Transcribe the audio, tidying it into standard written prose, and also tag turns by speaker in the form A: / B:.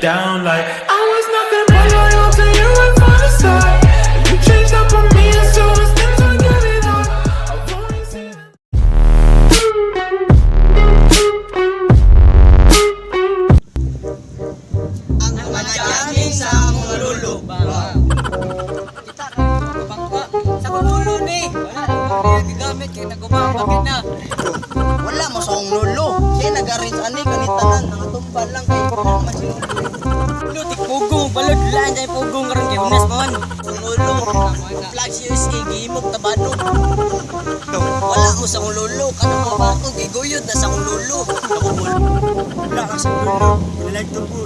A: down like I was nothing but loyal to you and for the start. You changed up on me as soon as things were getting hard. I've only seen
B: Ang mga jamming sa akong lulo.
C: Kita ka bangka sa akong lulo ni. Wala na gigamit kay nagubang bakit na.
B: Wala mo sa akong lulo. Siya nag-arrange ani kanitanan. Nakatumbal lang kay wala man si lulo.
C: Lulo tik pugong balod laan jay pugong karon kay unas man.
B: Akong lulo. Flag USA gihimog tabano. Wala mo sa akong lulo. Kanang mga bako giguyod na sa akong lulo. Ako
D: Wala ka sa lulo. Wala tubo.